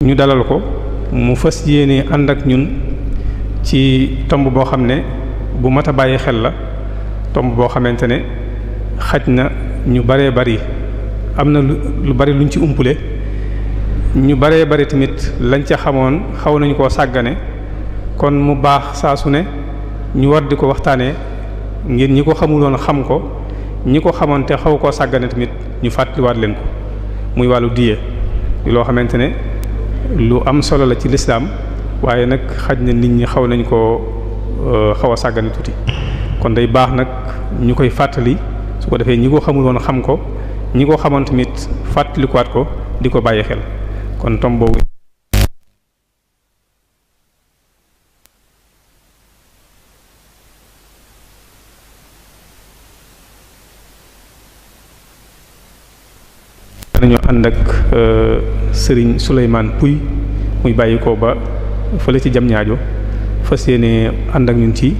ñu dalal ko mu fas yéene ànd ak ñun ci tomb boo xam ne bu mat a bàyyi xel la, tomb boo xamante ne xaj na ñu baree bari am na lu bari luñ ci umpule, ñu baree bari tamit lañ ca xamoon xaw nañu koo sàggane. kon mu baax saa su ne ñu war di ko waxtaanee ngir ñi ko xamuloon xam ko, ñi ko xamoon te xaw koo sàggane tamit ñu fàttaliwaat leen ko, muy wàllu diye loo xamante ne lu am solo la ci lislaam, waaye nag xaj na nit ñi xaw nañ koo xaw a sàggane tuuti. kon day baax nag ñu koy fàttali, su ko defee ñi ko xamuloon xam ko, ñi ko xamoon tamit fàttalikuwaat ko di ko bàyyi xel. kon tom boobu nañu ànd ak Serigne Souleymane Pouy muy bàyyi ko ba fële ci jam ñaajo, fas yéene ànd ak ñun ci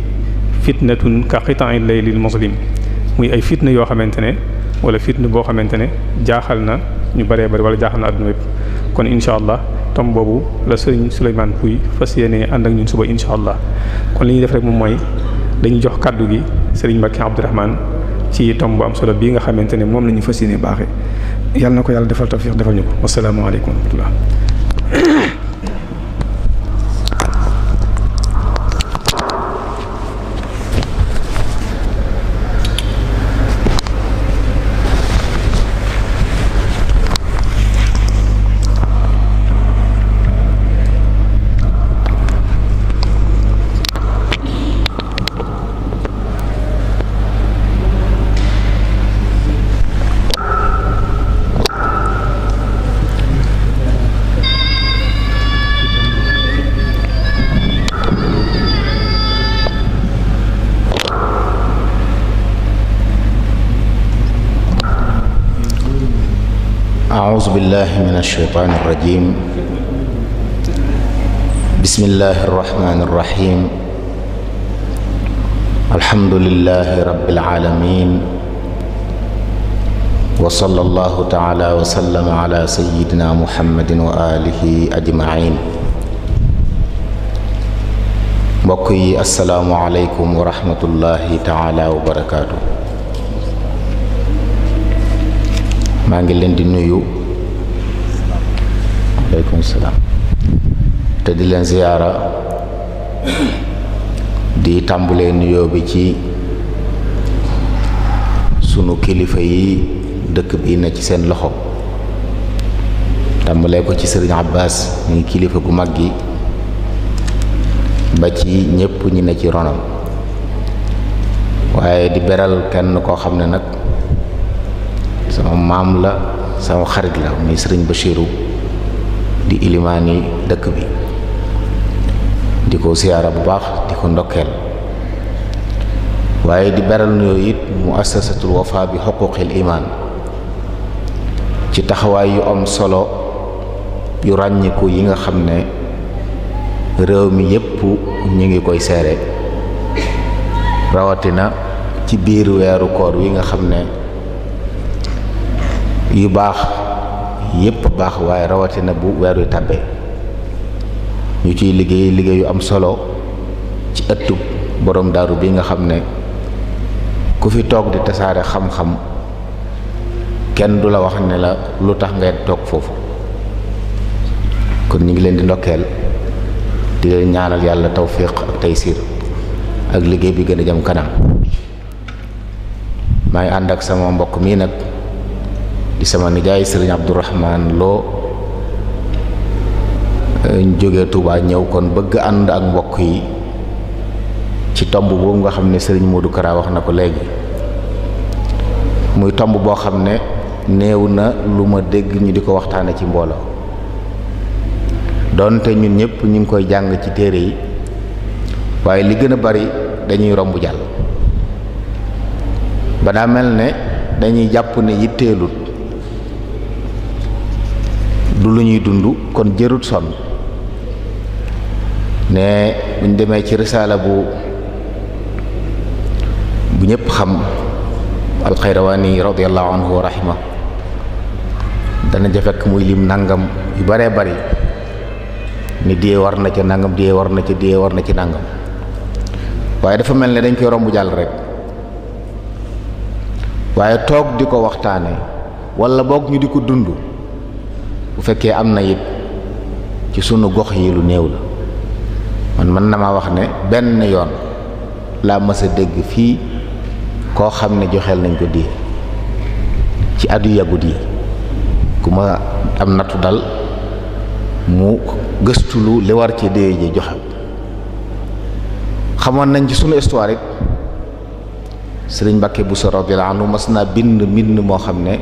fitnatun ka qita'il laylil muslim, muy ay fitna yoo xamante ne wala fitna boo xamante ne jaaxal na ñu bëree bëri wala jaaxal na àdduna yépp. kon incha allah tom boobu la Serigne Souleymane Pouy fas yéene ànd ak ñun suba incha allah. kon li ñuy def rek moom mooy dañuy jox kaddu gi Serigne Mbacké Abdourahmane ci tom bu am solo bii nga xamante ne moom la ñu fas yéene baaxee. yàlla na ko yàlla defal tawfiq defal ñu ko. wasalaamaaleykum wa rahmatullah. أعوذ بالله من الشيطان الرجيم. بسم الله الرحمن الرحيم. الحمد لله رب العالمين، وصلى الله تعالى وسلم على سيدنا محمد وآله أجمعين. mbokk yi assalaamu aleykum wa rahmatullahi taala wa barakaatu. maa ngi leen di nuyu, aleykum salaam, te di leen ziyaara, di tàmbulee nuyoo bi ci sunu kilifa yi dëkk bi na ci seen loxo, tàmbulee ko ci sëriñ Abbas mi kilifa gu mag gi ba ci ñépp ñi ne ci ronam, waaye di beral kenn koo xam ne nag sama maam la, sama xarit la, muy sëriñ Bachiru di ilimaani dëkk bi, di ko siyaara bu baax, di ko ndokkeel, waaye di beral nuyoo it muassasatul wafa bi xuquqil iman ci taxawaay yu am solo yu ràññiku yi nga xam ne réew mi yépp ñu ngi koy seere, rawatina ci biir weeru koor wi nga xam ne yu baax yépp baax, waaye rawatina bu weer wi tàbbee ñu ciy liggéey liggéey yu am solo ci ëttub borom daaru bi nga xam ne ku fi toog di tasaare xam-xam kenn du la wax ne la lu tax ngay toog foofu. kon ñu ngi leen di ndokkeel, di leen ñaanal yàlla tawfiq ak taysir ak liggéey bi gën a jëm kanam. maa ngi ànd ak sama mbokk mii nag di sama nijaay sëriñ Abdourahmane Lo, ñu jógee Touba ñëw kon bëgg ànd ak mbokk yi ci tomb boobu nga xam ne sëriñ Modou Kara wax na ko léegi, muy tomb boo xam ne néew na lu ma dégg ñu di ko waxtaane ci mbooloo, doonte ñun ñëpp ñu ngi koy jàng ci téere yi, waaye li gën a bari dañuy romb jàll ba daa mel ne dañuy jàpp ne yitteelut, du lu ñuy dund, kon jërut sonn. ne buñ demee ci risaala bu ñëpp xam alxayrawaani radiyallahu anhu wa rahima, dana ja fekk muy lim nangam yu baree bari ni diyee war na ca nangam diyee war na ca diyee war na ci nangam waaye dafa mel ne dañ koy romb jàll rek waaye toog di ko waxtaane walla boog ñu di ko dund bu fekkee am na it ci sunu gox yi lu néew la man mën na maa wax ne benn yoon laa mës a dégg fii koo xam ne joxeel nañ ko diyee ci addu yàggut yi ku ma am nattu dal mu gëstulu li war ci diyee ji joxe xamoon nañ ci sunu histoire it sëriñ Mbàkke Buso radiyallaahu anhu mas naa bind mbind moo xam ne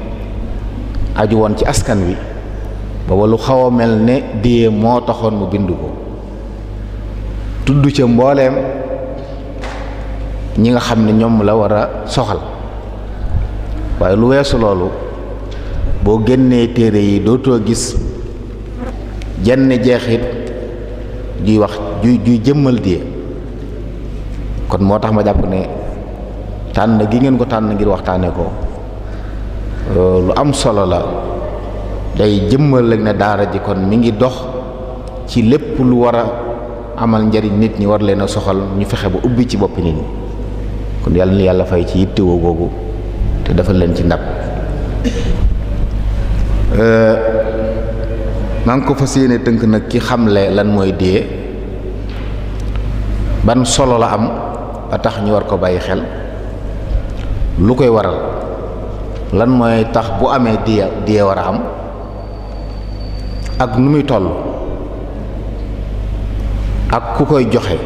aju woon ci askan wi booba lu xaw a mel ne diyee moo taxoon mu bind ko tudd ca mbooleem ñi nga xam ne ñoom la war a soxal waaye lu weesu loolu boo génnee téere yi dootoo gis jenn jeexit juy wax juy jëmmal diyee kon moo tax ma jàpp ne tànn gi ngeen ko tànn ngir waxtaane ko lu am solo la day jëmmal rek ne daara ji kon mi ngi dox ci lépp lu war a amal njariñ nit ñi war leen a soxal ñu fexe ba ubbi ci boppi nit ñi kon yàlla na yàlla fay ci yittewoo googu te defal leen ci ndab maa ngi ko fas yéene tënk nag ki xamle lan mooy diyee ban solo la am ba tax ñu war ko bàyyi xel lu koy waral lan mooy tax bu amee diyee war a am ak nu muy toll ak ku koy joxe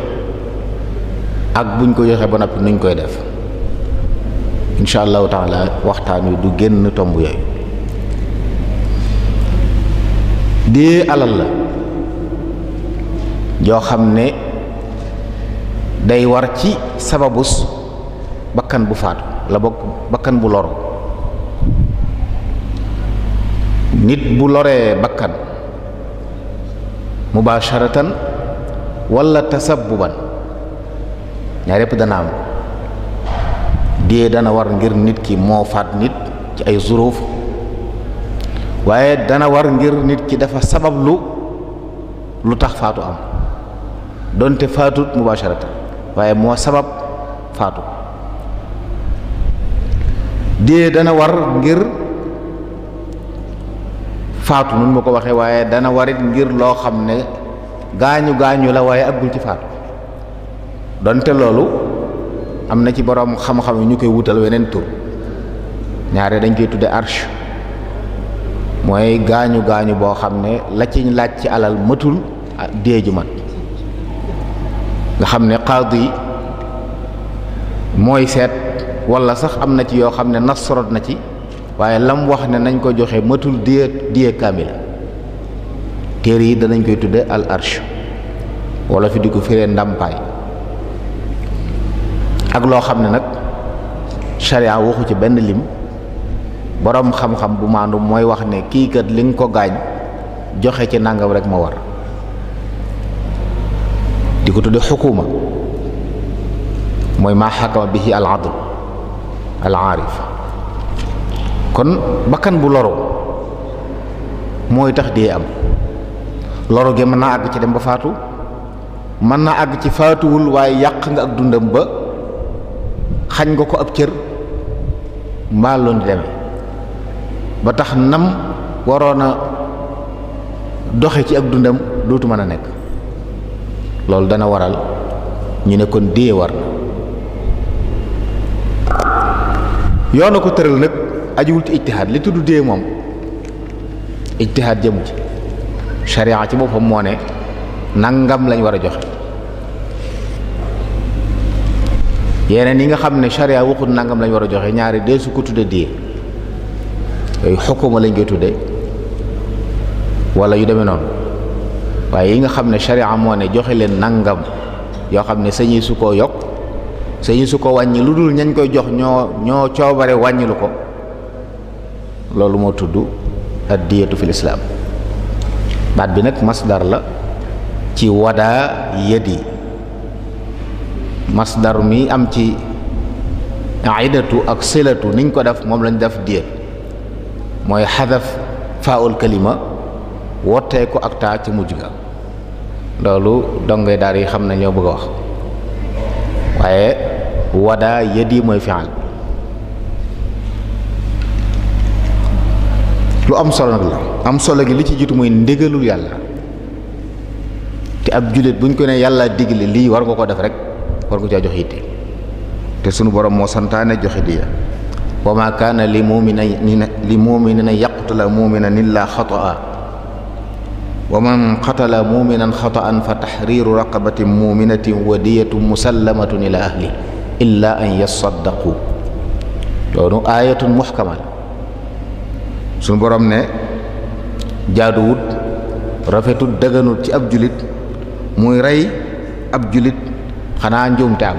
ak buñ ko joxe ba noppi nuñ koy def insha allahu taala waxtaan wi du génn tomb yooyu. diyee alal la joo xam ne day war ci sababus bakkan bu faatu la bokk bakkan bu loru nit bu loree bakkan mubasharatan wala tasabbuban ñaar yépp dana am diyee dana war ngir nit ki moo faat nit ci ay zuruuf waaye dana war ngir nit ki dafa sabablu lu tax faatu am donte faatut mubasharatan waaye moo sabab faatu diyee dana war ngir faatu nun ma ko waxee waaye dana warit ngir loo xam ne gaañu gaañu la waaye aggul ci faatu donte loolu am na ci boroom xam-xam yi ñu koy wutal weneen tur ñaare dañ koy tudde arsh mooy gaañu gaañu boo xam ne la ci laaj ci alal matul dee ju mat nga xam ne qaadi mooy seet walla sax am na ci yoo xam ne nasrot na ci waaye lam wax ne nañ ko joxe matul diyee kaamila téere yi danañ koy tudde al arsh wala fi di ko firee ndàmpaay ak loo xam ne nag sharia waxu ci benn lim boroom xam-xam bu maandu mooy wax ne kii kat li nga ko gaañ joxe ci nangam rek ma war di ko tudde xukuma mooy maa xakama bihi al adl al aarif kon bakkan bu loro mooy tax dee am loro gi mën naa àgg ci dem ba faatu mën naa àgg ci faatuwul waaye yàq nga ak dundam ba xañ nga ko ab cër mbaa loon di demee ba tax nam waroon a doxe ci ak dundam dootu mën a nekk loolu dana waral ñu ne kon dee war na yoona ko tëral nag ajuwul ci ijtihaad li tudd dee moom ijtihaad jëmu ci sharia ci boppam moo ne nangam lañ war a joxe yeneen yi nga xam ne sharia waxut nangam lañ war a joxe ñaari dee su ko tudde dee yooyu xukuma lañ koy tudde wala yu demee noonu waaye yi nga xam ne sharia moo ne joxe leen nangam yoo xam ne sañi su koo yokk sañi su ko wàññi lu dul ñañ koy jox ñoo coobare wàññilu ko loolu moo tudd ad-diyatu fil islaam baat bi nag masdar la ci wadaa yadi masdar mi am ci aidatu ak silatu niñ ko def moom lañ def diyat mooy xadaf faul kalima wottee ko ak taa ci mujj ga loolu dongay daar yi xam na ñoo bëgg a wax waaye wadaa yadi mooy fi'al lu am solo nag la am solo gi li ci jiitu mooy ndigalul yàlla te ab jullit buñ ko ne yàlla digle lii war nga ko def rek war nga caa jox yitte te sunu borom moo santaane joxe diya wa ma kaana li mu'minina yaqtula mu'minan illa xata'a wa man qatala mu'minan xata'an fa tahriru raqabatin mu'minatin wa diyatun musallamatun ila ahli illa an yasaddaqu loolu ayatun muhkama sunu borom ne jaaduwut rafetut dëgganut ci ab julit muy rey ab julit xanaa njuumte am